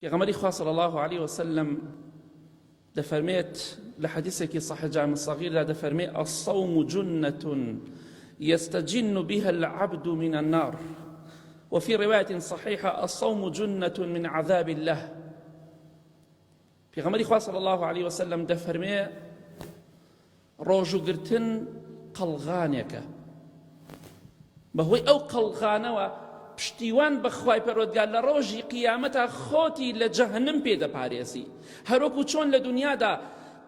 پێغەمبەری خوا صلی اللە علیه وسلم دەفەرمێت لە حەدیثێکی صحیح جامع صغیردا دەفەرمێ الصوم جنة يستجن بها العبد من النار وفي رواية صحيحة الصوم جنة من عذاب الله پێغەمبەری خوا صلی الله علیه وسلم دەفەرمێ ڕۆژووگرتن قەڵغانێکە، بەهۆی ئەو قەڵغانەوە پشتیوان بە خوای پەروەردگار لە ڕۆژی قیامەتا خۆتی لە جەهەنم پێ دەپارێزی، هەروەکو چۆن لە دونیادا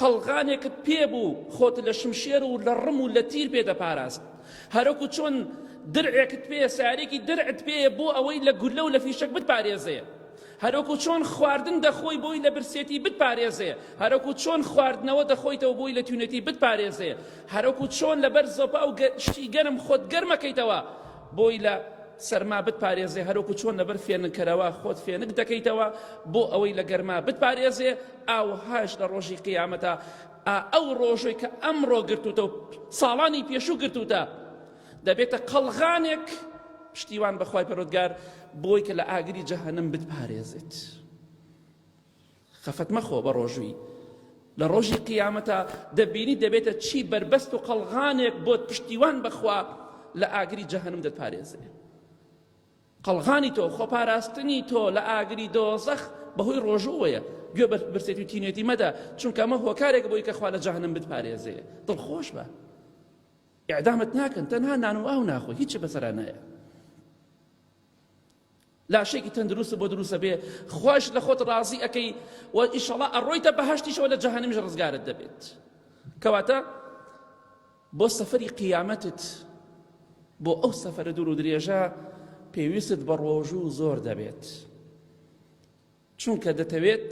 قەڵغانێکت پێ بوو خۆت لە شمشێر و لە ڕم و لە تیر پێ دەپاراست، هەروەکو چۆن درعێکت پێ سارێکی درعت پێیە بۆ ئەوەی لە گوللە و لە فیشەک بتپارێزێ. هەروەکو چۆن خواردن دەخۆی بۆی لە برسێتی بتپارێزێ، هەروەکو چۆن خواردنەوە دەخۆیتەوە بۆی لە تونێتی بتپارێزێ، هەروەکو چۆن لەبەر زۆپا و شتی گەرم خۆت گەرمەکەیتەوە بۆی لە سەرما بتپارێزێ، هەروەکو چۆن لەبەر فێنککەرەوە خۆت فێنک دەکەیتەوە بۆ ئەوەی لە گەرما بتپارێزێ، ئاوهاش لە ڕۆژی قیامەتا ئەو ڕۆژەی کە ئەمڕۆ گرتووتە و ساڵانی پێشوو گرتووتە دەبێتە قەڵغانێک پشتیوان بەخوای پەرۆدگار بۆی کە لە ئاگری جەهەنم بتپارێزێت. خەفەت مەخۆ بە ڕۆژووی لە ڕۆژی قیامەتا دەبینی دەبێتە چی بەربەست و قەڵغانێک بۆت پشتیوان بەخوا لە ئاگری جەهەنم دەتپارێزێ. قەڵغانی تۆ خۆپاراستنی تۆ لە ئاگری دۆزەخ بەهۆی ڕۆژووەیە گوێ بە برسێتی و تینێتی مەدە چونکە ئەمە هۆکارێک بۆی کە خوا لە جەهەنم بتپارێزێ دڵخۆش بە ئیعدامت ناکەن تەنها نان و ئاو ناخۆی هیچ بەسەرا نایە لاشێکی تەندروست بۆ دروستە بێ خۆش لە خۆت ڕازی ئەەکەی و ئیشەڵا ئەڕۆیتە بەهشتیشەوە لە جەهەنمیش ڕزگارت دەبێت کەواتە بۆ سەفەری قیامەتت بۆ ئەو سەفەرە دوور و درێژە پێویستت بە ڕۆژوو زۆر دەبێت چونکە دەتەوێت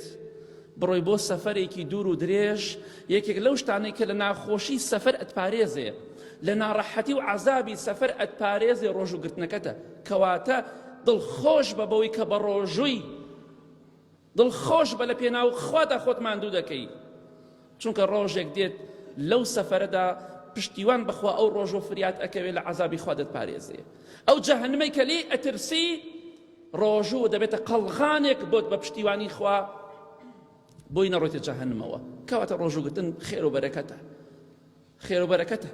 بڕۆی بۆ سەفەرێکی دوور و درێژ، یەکێک لەو شتانەی کە لە ناخۆشی سەفەر ئەتپارێزێ، لە ناڕەحەتی و عەزابی سەفەر ئەتپارێزێ ڕۆژوو گرتنەکەتە، کەواتە دڵخۆش بە بەوەی کە بە ڕۆژووی، دڵخۆش بە لە پێناو خوادا خۆت ماندوو دەکەی، چونکە ڕۆژێک دێت لەو سەفەرەدا پشتیوان بەخوا ئەو ڕۆژۆ فریات ئەکەوێ لە عەزابی خوا دەتپارێزێ، ئەو جەهەنمەی کە لێی ئەترسی ڕۆژوو دەبێتە قەڵغانێک بۆت بە پشتیوانی خوا بۆی نەڕۆیتە جەهەنمەوە کەواتە ڕۆژووگرتن خێر و بەرەکەتە خێر و بەرەکەتە.